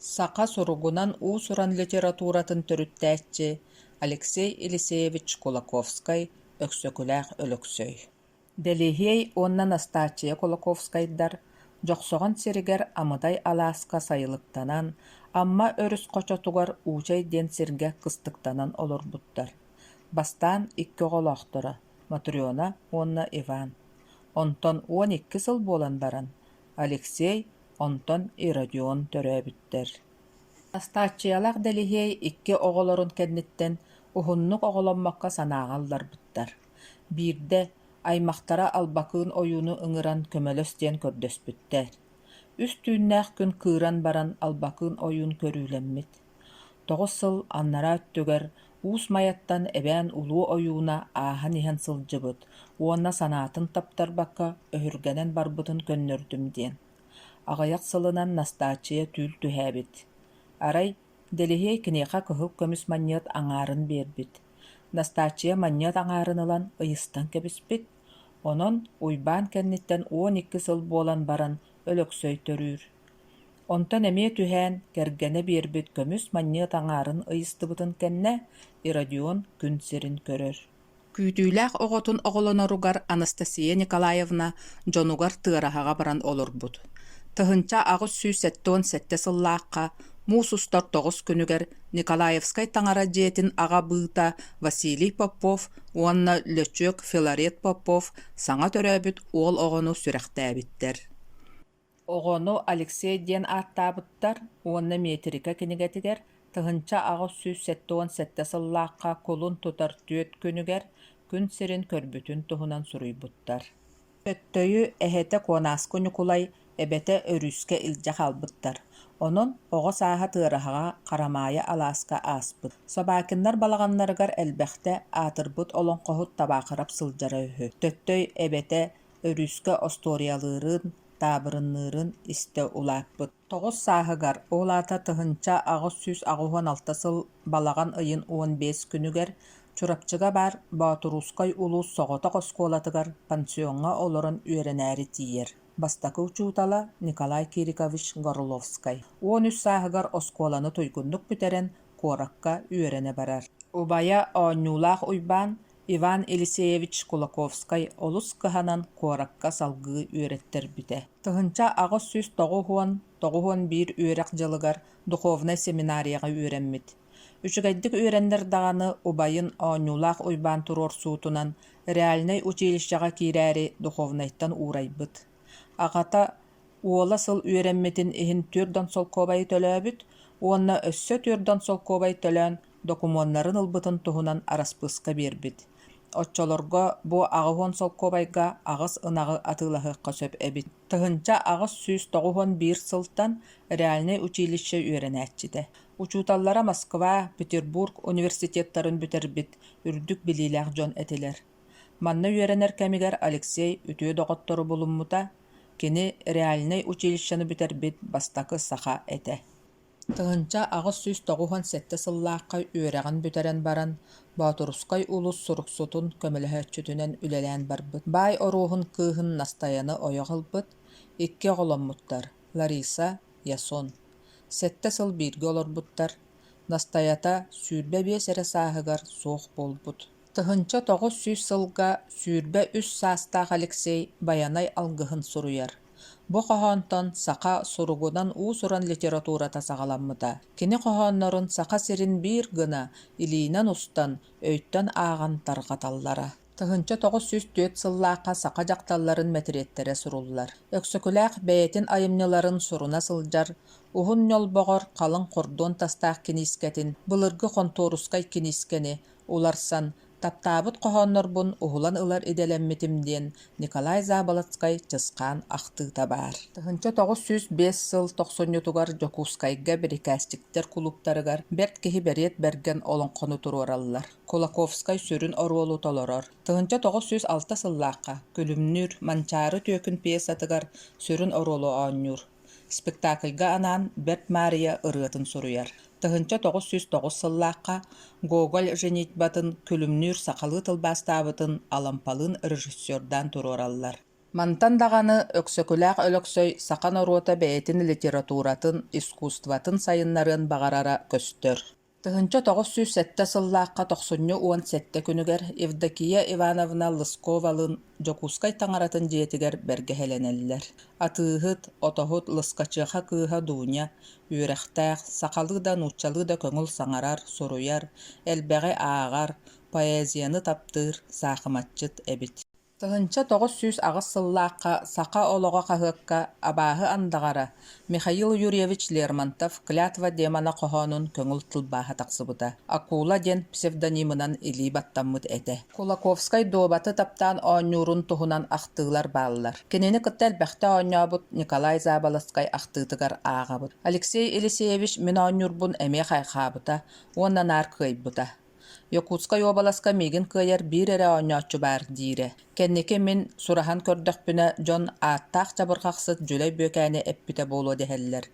Саха суругунан уус-уран литературатын төрүттээччи Алексей Елисеевич Кулаковскай-Өксөкүлээх Өлөксөй Дэлиһиэй уонна Настааччыйа Кулаковскайдар Дьохсоҕон сиригэр Амыдай алааска сайылыктанан, Амма өрүс хочотугар Уучай диэн сиргэ кыстыктанан олорбуттар. Бастаан икки оҕолоохторо Матрена уонна Иван. Онтон 12 сыл буолан баран Алексей, онтон Иродион төрөөбүттэр. Настааччыйалаах Дэлиһиэй икки оҕолорун кэнниттэн уһуннук оҕоломмокко санааҕа ылларбыттар. Биирдэ аймахтара Албакыын ойууну ыҥыран көмөлөс диэн көрдөспүттэр. Үс түүннээх күн кыыран баран Албакыын ойуун көрүүлэммит. Тоҕус сыл анараа өттүгэр Уус Майаттан эбээн улуу ойууна ааһан иһэн сылдьыбыт уонна санаатын таптарбакка өһүргэнэн барбытын көннөрдүм диэн. Аҕыйах сылынан Настааччыйа түүл түһээбит. Арай, Дэлиһиэй киниэхэ кыһыл көмүс манньыат аҥаарын биэрбит. Настааччыйа манньыат аҥаарын ылан ыйыстан кэбиспит. Онон Уйбаан кэнниттэн 12 сыл буолан баран Өлөксөй төрүүр. Онтон эмиэ түһээн, кэргэнэ биэрбит көмүс манньыат аҥаарын ыйыстыбытын кэннэ Иродион күн сирин көрөр. Күүтүүлээх оҕотун оҕолоноругар Анастасия Николаевна дьонугар Тыараһаҕа баран олорбут. 1877 сыллаахха муус устар тоҕус күнүгэр Николаевскай таҥара дьиэтин аҕа быыта Василий Попов уонна лөчүөк Филарет Попов саҥа төрөөбүт уол оҕону сүрэхтээбиттэр. Оҕону Алексей диэн ааттаабыттар уонна миэтирикэ кинигэтигэр 1877 сыллаахха кулун тутар түөрт күнүгэр күн сирин көрбүтүн туһунан суруйбуттар. Төттөйү эһэтэ Куонааскы Ньукулай, эбэтэ Өрүүскэ илдьэ хаалбыттар. Онон оҕо сааһа Тыараһаҕа Харамаайы алааска ааспыт. Собакиннар балаҕаннарыгар элбэхтэ аатырбыт олоҥхоһут Табаахырап сылдьара үһү. Төттөй эбэтэ Өрүүскэ остуоруйалыырын, таабырынныырын истэ улааппыт. Тоҕус сааһыгар, ол аата 1886 сыл балаҕан ыйын 15 күнүгэр Чурапчыга баар Боотуруускай улуус соҕотох оскуолатыгар пансиоҥҥа олорон үөрэнээри тиийэр. Бастакы учуутала Николай Кирикович Горловскай. 13 сааһыгар оскуоланы туйгуннук бүтэрэн куоракка үөрэнэ барар. Убайа Оонньуулаах Уйбаан Иван Елисеевич Кулаковскай олус кыһанан куоракка салгыы үөрэттэрбитэ. 1890-91 үөрэх дьылыгар духовнай семинарияҕа үөрэммит. Үчүгэйдик үөрэннэр даҕаны убайын Оонньуулаах Уйбаан туруорсуутунан реальнай училищеҕа киирээри духовнайтан уурайбыт. Аҕата уола сыл үөрэммитин иһин түөрт солкуобайы төлөөбүт уонна өссө түөрт солкуобай төлөөн докумуоннарын ылбытын туһунан араспыыска биэрбит. Оччолорго бу 80 солкуобайга аҕыс ынаҕы атыылаһыахха сөп эбит. 1891 сылтан реальнай училище үөрэнээччитэ. Учууталлара Москва, Петербург университеттарын бүтэрбит үрдүк билиилээх дьон этилэр. Манна үөрэнэр кэмигэр Алексей үтүө доҕоттору булуммута, кини реальнай училищены бүтэрбит бастакы саха этэ. 1897 сыллаахха үөрэҕин бүтэрэн баран, Боотурускай улуус суруксутун көмөлөһөөччүтүнэн үлэлээн барбыт. Баай Оруоһун кыыһын Настайаны ойох ылбыт, икки оҕоломмуттар: Лариса, Ясон. Сэттэ сыл бииргэ олорбуттар. Настайата 25 эрэ сааһыгар суох буолбут. 1900 сылга 23 саастаах Алексей Байанай алгыһын суруйар. Бу хоһоонтон саха суругунан уус-уран литературата саҕаламмыта. Кини хоһооннорун Саха сирин биир гына илиинэн устан, өйтөн ааҕан тарҕаталлара. 1904 сыллаахха саха дьахталларын мэтириэттэрэ суруллар. Өксөкүлээх бэйэтин айымньыларын суруна сылдьар, уһун ньолбоҕор халыҥ хордуон тастаах киниискэтин, былыргы хонтуорускай киниискэни, уларсан, таптаабыт хоһооннорбун уһулан ылар идэлэммитим диэн Николай Заболоцкай Чысхаан ахтыыта баар. 1905 сыл тохсунньутугар Дьокуускайга бирикээсчиктэр кулууптарыгар бэрт киһи Бэриэт Бэргэн олоҥхону туруораллар. Кулаковскай сүрүн оруолу толорор. 1906 сыллаахха Күлүмнүүр Манчаары түөкүн пьесатыгар сүрүн оруолу оонньуур. Спектакльга анаан Бэрт Маарыйа ырыатын суруйар. 1909 сыллаахха Гоголь «Женитьбатын» Күлүмнүүр сахалыы тылбаастаабытын Алампалыын режиссердаан туруораллар. Мантан даҕаны Өксөкүлээх Өлөксөй саха норуота бэйэтин литературатын, искусствотын сайыннарыан баҕарара көстөр. 1907 сыллаахха тохсунньу 17 күнүгэр Евдокия Ивановна Лысковалыын Дьокуускай таҥаратын дьиэтигэр бэргэһэлэнэллэр. Атыыһыт, отоһут Лыскачыаха кыыһа Дуня үөрэхтээх, сахалыы да нууччалыы да көҥүл саҥарар, суруйар, элбэҕи ааҕар, поэзияны таптыыр саахыматчыт эбит. 1908 сыллаахха «Саха олоҕо» хаһыакка «Абааһы андаҕара» Михаил Юрьевич Лермонтов «Клятва демона» хоһоонун көҥүл тылбааһа тахсыбыта. Акула диэн псевдонимынан илии баттаммыт этэ. Кулаковскай дуобаты таптаан оонньуурун туһунан ахтыылар бааллар. Кинини кытта элбэхтэ оонньообут Николай Заболоцкай ахтыытыгар ааҕабыт. Алексей Елисеевич мин оонньуурбун эмиэ хайҕаабыта уонна наар кыайбыта. Якутскай уобаласка миигин кыайар биир эрэ оонньооччу баар диирэ. Кэнники мин сураһан көрдөхпүнэ, дьон ааттаах чабырҕахсыт Дьүлэй Бүөкээни эппитэ буолуо дэһэллэр.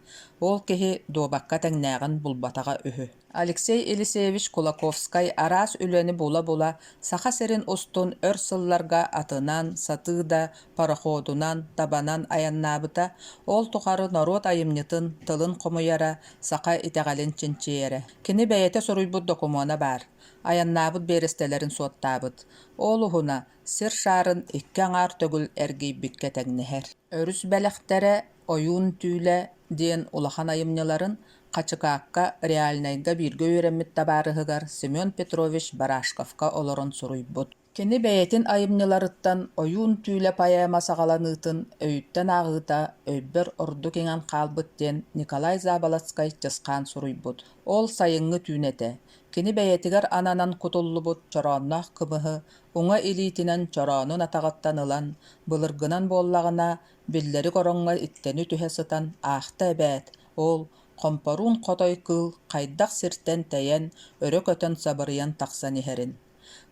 Ол киһи дуобакка тэҥнээҕин булбатаҕа үһү. Алексей Елисеевич Кулаковскай араас үлэни була-була Саха сирин устун өр сылларга атынан, сатыы да, пароходунан, табанан айаннаабыта, ол тухары норуот айымньытын, тылын хомуйара, саха итэҕэлин чинчийэрэ. Кини бэйэтэ суруйбут докумуона баар, айаннаабыт биэрэстэлэрин суоттаабыт. Ол уһуна сир шаарын икки аҥаар төгүл эргийбиккэ тэҥнэһэр. Өрүс бэлэхтэрэ, Ойуун түүлэ диэн улахан айымньыларын Хачыкаакка реальнайга бииргэ үөрэммит табаарыһыгар Семен Петрович Барашковка олорон суруйбут. Кини бэйэтин айымньыларыттан «Ойуун түүлэ» поэма саҕаланыытын өйүттэн ааҕыыта өйбөр ордук иҥэн хаалбыт диэн Николай Заболоцкай-Чысхаан суруйбут. Ол сайыҥҥы түүн этэ. Кини бэйэтигэр ананан кутуллубут чороонноох кымыһы уҥа илиитинэн чороонун атаҕыттан ылан, былыргынан буоллаҕына, биллэрик ороҥҥо иттэни түһэ сытан аахта эбээт, ол хомпоруун хотой кыыл хайдах сиртэн тэйэн, өрө көтөн сабырыйан тахсан иһэрин.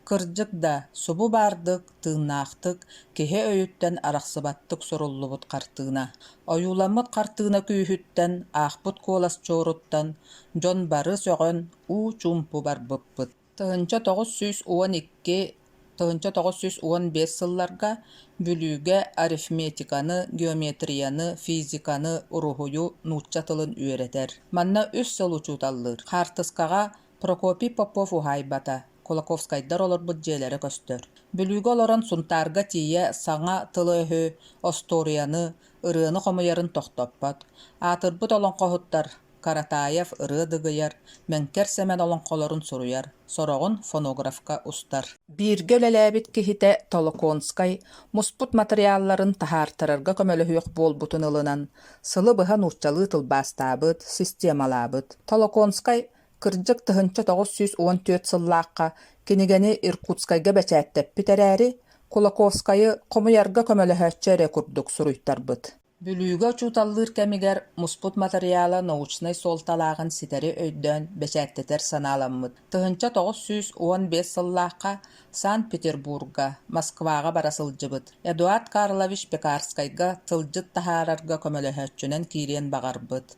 Кырдьык да, субу баардык, тыыннаахтык, киһи өйүттэн арахсыбаттык суруллубут хартыына. Ойууламмыт хартыына күүһүттэн, аахпыт куолас чуоруттан дьон бары сөҕөн, уу-чуумпу барбыппыт. 1912 1915 сылларга Бүлүүгэ арифметиканы, геометрияны, физиканы, уруһуйу, нуучча тылын үөрэтэр. Манна үс сыл учууталлыыр. Хаартыскаҕа Прокопий Попов уһаайбата, Кулаковскайдар олорбут дьиэлэрэ көстөр. Бүлүүгэ олорон Сунтаарга тиийэ саҥа тылы-өһү, остуоруйаны, ырыаны хомуйарын тохтоппот. Аатырбыт олоҥхоһуттар Каратаев ырыа дыгыйар, Мэҥкэр Сэмэн олоҥхолорун суруйар, сороҕун фонографка устар. Бииргэ үлэлээбит киһитэ Толоконскай муспут матырыйаалларын таһаартарарга көмөлөһүөх буолбутун ылынан, сылы быһа нууччалыы тылбаастаабыт, системалаабыт. Толоконскай Кырдьык, 1914 сыллаахха кинигэни Иркутскайга бэчээттэппит эрээри, Кулаковскайы хомуйарга көмөлөһөөччү эрэ курдук суруйтарбыт. Бүлүүгэ учууталлыыр кэмигэр муспут матырыйаала научнай суолталааҕын ситэри өйдөөн бэчээттэтэр санааламмыт. 1915 сыллаахха Санкт-Петербурга, Москваҕа бара сылдьыбыт. Эдуард Карлович Пекарскайга тылдьыт таһаарарга көмөлөһөөччүнэн киириэн баҕарбыт.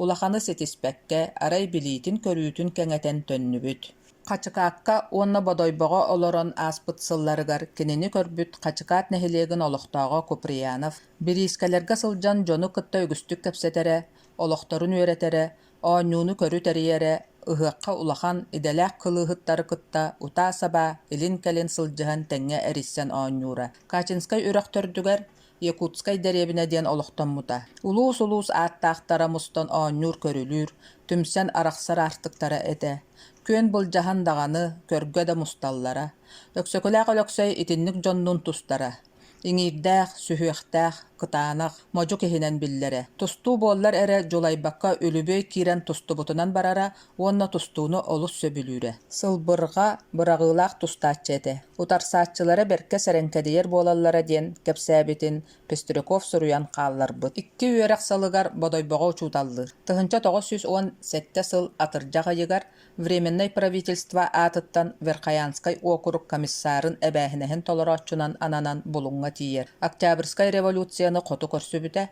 Улаханы ситиспэккэ, арай билиитин-көрүүтүн кэҥэтэн төннүбүт. Хачыкаакка уонна Бодойбоҕо олорон ааспыт сылларыгар кинини көрбүт Хачыкаат нэһилиэгин олохтооҕо Куприянов бириискэлэргэ сылдьан дьону кытта үгүстүк кэпсэтэрэ, олохторун үөрэтэрэ, оонньууну-көрү тэрийэрэ, ыһыахха улахан, идэлээх кылыыһыттары кытта утаа-сабаа, илин-кэлин сылдьыһан тэҥҥэ эрийсэн оонньуура. Качинскай үрэх төрдүгэр Якутскай дэриэбинэ диэн олохтоммута. Улуус-улуус ааттаахтара мустан оонньуур-көрүлүүр, түмсэн арахсар аартыктара этэ. Күөн былдьаһан даҕаны, көргө да мусталлара. Өксөкүлээх Өлөксөй итинник дьоннуун тустара. Иҥиирдээх, сүһүөхтээх, кытаанах, модьу киһинэн биллэрэ. Тустуу буоллар эрэ дьулайбакка үлүбүөй киирэн тустубутунан барара уонна тустууну олус сөбүлүүрэ. Сылбырҕа, быраҕыылаах тустааччы этэ. Утарсааччылара бэркэ сэрэҥкэдийэр буолаллара диэн кэпсээбитин Пестряков суруйан хаалларбыт. Икки үөрэх сылыгар Бодойбоҕо учууталлыыр. 1917 сыл атырдьах ыйыгар Временнай правительство аатыттан Верхоянскай уокурук комиссарын эбээһинэһин толорооччунан ананан Булуҥҥа тиийэр. Октябрьскай революцияны хоту көрсүбүтэ.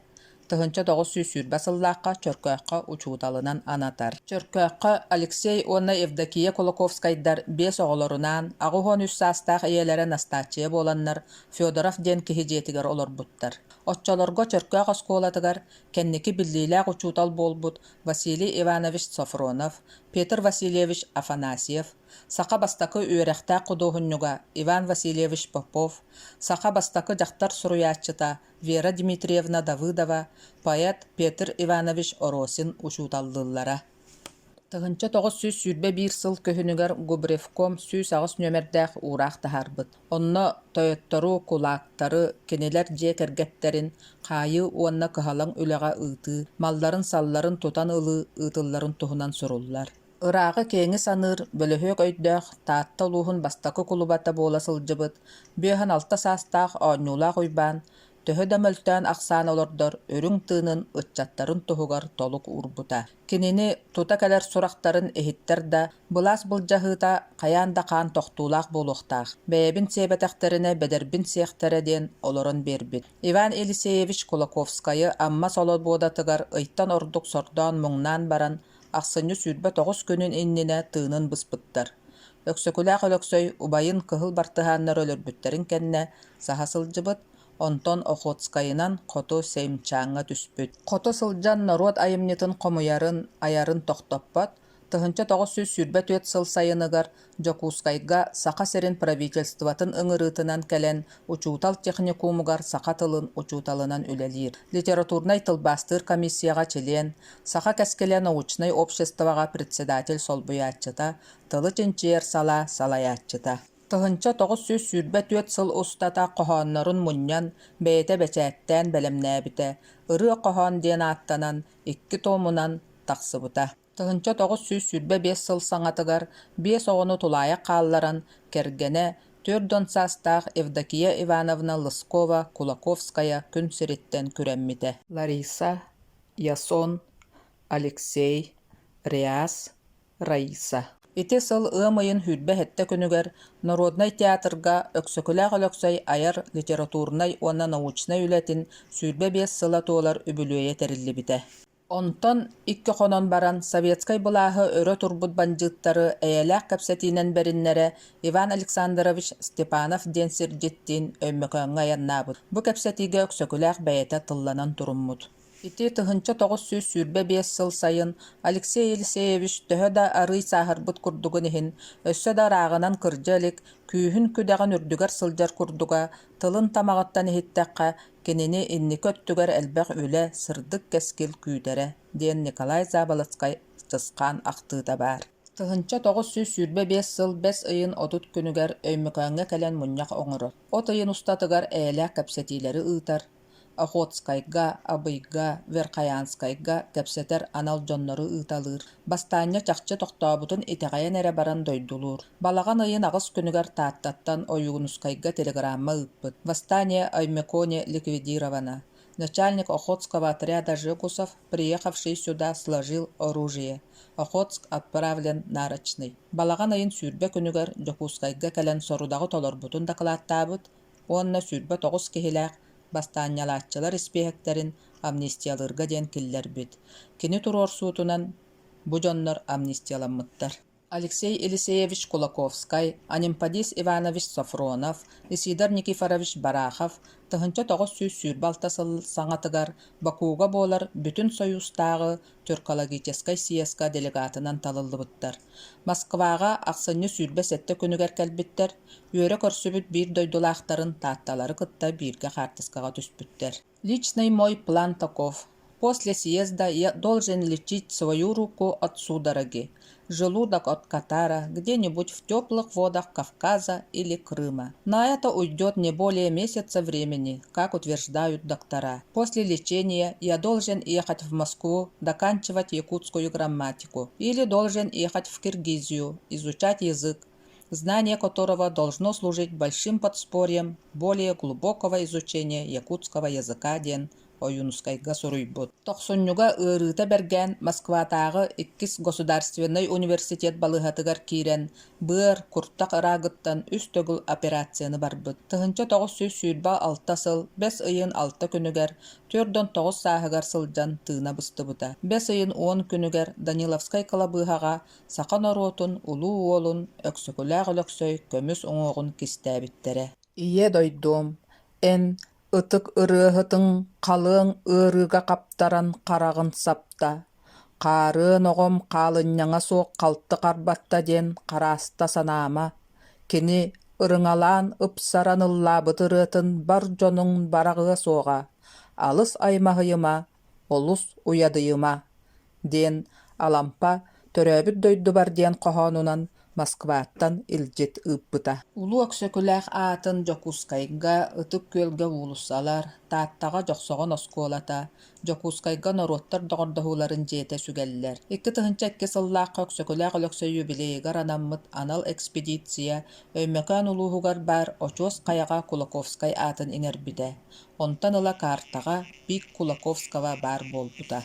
1920 сыллаахха Чөркөөххө учууталынан анатар. Чөркөөххө Алексей уонна Евдокия Кулаковскайдар биэс оҕолорунаан 83 саастаах ийэлэрэ Настааччыйа буоланнар Федоров диэн киһи дьиэтигэр олорбуттар. Оччолорго Чөркөөх оскуолатыгар кэнники биллиилээх учуутал буолбут Василий Иванович Софронов, Петр Васильевич Афанасьев, саха бастакы үөрэхтээх худуоһунньуга Иван Васильевич Попов, саха бастакы дьахтар суруйааччыта Вера Дмитриевна Давыдова, поэт Петр Иванович Оросин учууталлыыллара. 1921 сыл күһүнүгэр Губревком 108 нүөмэрдээх уураах таһаарбыт. Онно тойоттору, кулаактары, кинилэр дьиэ кэргэттэрин хаайыы уонна кыһалаҥ үлэҕэ ыытыы, малларын-салларын тутан ылыы ыытылларын туһунан суруллар. Ырааҕы-киэҥи саныыр, бөлөһүөк өйдөөх Таатта улууһун бастакы кулубата буола сылдьыбыт 56 саастаах Оонньуулаах Уйбаан төһө да мөлтөөн-ахсаан олордор үрүҥ тыынын ыччаттарын туһугар толук уурбута. Кинини тута кэлэр сурахтарын иһиттэр да, былаас былдьаһыыта хайаан да хаан тохтуулаах буолуохтаах, бэйэбин сиэбэтэхтэринэ бэдэрбин сиэхтэрэ диэн олорон биэрбит. Иван Елисеевич Кулаковскайы Амма солобуодатыгар ыйтан ордук сордоон-муҥнаан баран, ахсынньы 29 күнүн иннинэ тыынын быспыттар. Өксөкүлээх Өлөксөй убайын кыһыл бартыһааннар өлөрбүттэрин кэннэ саһа сылдьыбыт, онтон Охотскайынан хоту Сеймчааҥҥа түспүт. Хоту сылдьан норуот айымньытын хомуйарын, айарын тохтоппот, 1924 сыл сайыныгар Дьокуускайга Саха сирин правительствотын ыҥырыытынан кэлэн учуутал техникумугар саха тылын учууталынан үлэлиир. Литературнай тылбаастыыр комиссияҕа чилиэн, Саха кэскилэ научнай обществоҕа председатель солбуйааччыта, тылы чинчийэр салаа салайааччыта. 1924 сыл устата хоһооннорун мунньан, бэйэтэ бэчээттээн бэлэмнээбитэ, «Ырыа-хоһоон» диэн ааттанан, икки томунан тахсыбыта. 1925 сыл саҥатыгар биэс оҕону тулаайах хаалларан, кэргэнэ, 40 саастаах Евдокия Ивановна Лыскова-Кулаковская күн сириттэн күрэммитэ. Лариса, Ясон, Алексей, Реас, Раиса. Ити сыл ыам ыйын 27 күнүгэр Народнай театрга Өксөкүлээх Өлөксөй айар литературнай уонна научнай үлэтин 25 сыла туолар үбүлүөйэ тэриллибитэ. Онтон икки хонон баран советскай былааһы өрө турбут бандьыыттары эйэлээх кэпсэтиинэн бэриннэрэ Иван Александрович Степанов диэн сирдьиттиин Өймөкөөҥҥө айаннаабыт. Бу кэпсэтиигэ Өксөкүлээх бэйэтэ тылланан туруммут. Ити 1925 сыл сайын Алексей Елисеевич төһө да арыый сааһырбыт курдугун иһин, өссө да ырааҕынан кырдьа илик, күүһүн-күдэҕин үрдүгэр сылдьар курдуга, тылын тамаҕыттан иһиттэххэ, кинини инники өттүгэр элбэх үлэ, сырдык кэскил күүтэрэ, диэн Николай Заболоцкай Чысхаан ахтыыта баар. 1925 сыл бэс ыйын 30 күнүгэр Өймөкөөҥҥө кэлэн мунньах оҥорор. От ыйын устатыгар эйэлээх кэпсэтиилэри ыытар, Охотскайга, Абыйга, Верхоянскайга кэпсэтэр анал дьоннору ыыталыыр, бастаанньа чахчы тохтообутун итэҕэйэн эрэ баран дойдулуур. Балаҕан ыйын аҕыс күнүгэр Тааттаттан Ойуунускайга телеграмма ыыппыт: «Восстание Оймяконе ликвидировано. Начальник Охотского отряда Жегусов, приехавший сюда, сложил оружие. Охотск отправлен нарочный». Балаҕан ыйын 20 күнүгэр Дьокуускайга кэлэн сорудаҕы толорбутун дакылааттаабыт уонна 29 киһилээх бастаанньалааччылар испииһэктэрин амнистиялыырга диэн киллэрбит. Кини туруорсуутунан бу дьоннор амнистияламмыттар. Алексей Елисеевич Кулаковскай, Анемподист Иванович Софронов, Исидор Никифорович Барахов 1926 сыл саҥатыгар Бакуга буолар Бүтүн Сойуустааҕы тюркологическай съезкэ делегатынан талыллыбыттар. Москваҕа ахсынньы 27 күнүгэр кэлбиттэр, үөрэ көрсүбүт биир дойдулаахтарын Таатталары кытта бииргэ хаартыскаҕа түспүттэр. Личный мой план таков. После съезда я должен лечить свою руку от судороги, желудок от катара где-нибудь в теплых водах Кавказа или Крыма. На это уйдет не более месяца времени, как утверждают доктора. После лечения я должен ехать в Москву доканчивать якутскую грамматику или должен ехать в Киргизию изучать язык, знание которого должно служить большим подспорьем более глубокого изучения якутского языка диэн. Ойуунускайга суруйбут. Тохсунньуга ыарыыта бэргээн Москватааҕы Иккис государственнай университет балыыһатыгар киирэн быар, куртах ыраагыттан үс төгүл операцияны барбыт. 1926 сыл бэс ыйын алта күнүгэр 49 сааһыгар сылдьан тыына быстыбыта. Бэс ыйын уон күнүгэр Даниловскай кылабыыһаҕа саха норуотун улуу уолун Өксөкүлээх Өлөксөй көмүс уҥуоҕун кистээбиттэрэ. Ийэ дойдуом, эн ытык ырыаһытыҥ халыаҥ ыарыыга хаптаран хараҕын сапта, хаарыан оҕом хаалынньаҥа суох халты харбатта диэн харааста санаама, кини ырыҥалаан ыпсаран ыллаабыт ырыатын бар дьонуҥ бараҕыа суоҕа, алыс аймаһыйыма, олус уйадыйыма диэн Алампа «Төрөөбүт дойдубар» диэн хоһоонунан Москваттан илдьит ыыппыта. Улуу Өксөкүлээх аатын Дьокуускайга, Ытык Күөлгэ уулуссалар, Тааттаҕа Дьохсоҕон оскуолата, Дьокуускайга норуоттар доҕордоһууларын дьиэтэ сүгэллэр. 2002 сыллаахха Өксөкүлээх Өлөксөй юбилейыгар анаммыт анал экспедиция Өймөкөөн улууһугар баар Очуос хайаҕа Кулаковскай аатын иҥэрбитэ. Онтон ыла каартаҕа «Пик Кулаковского» баар буолбута.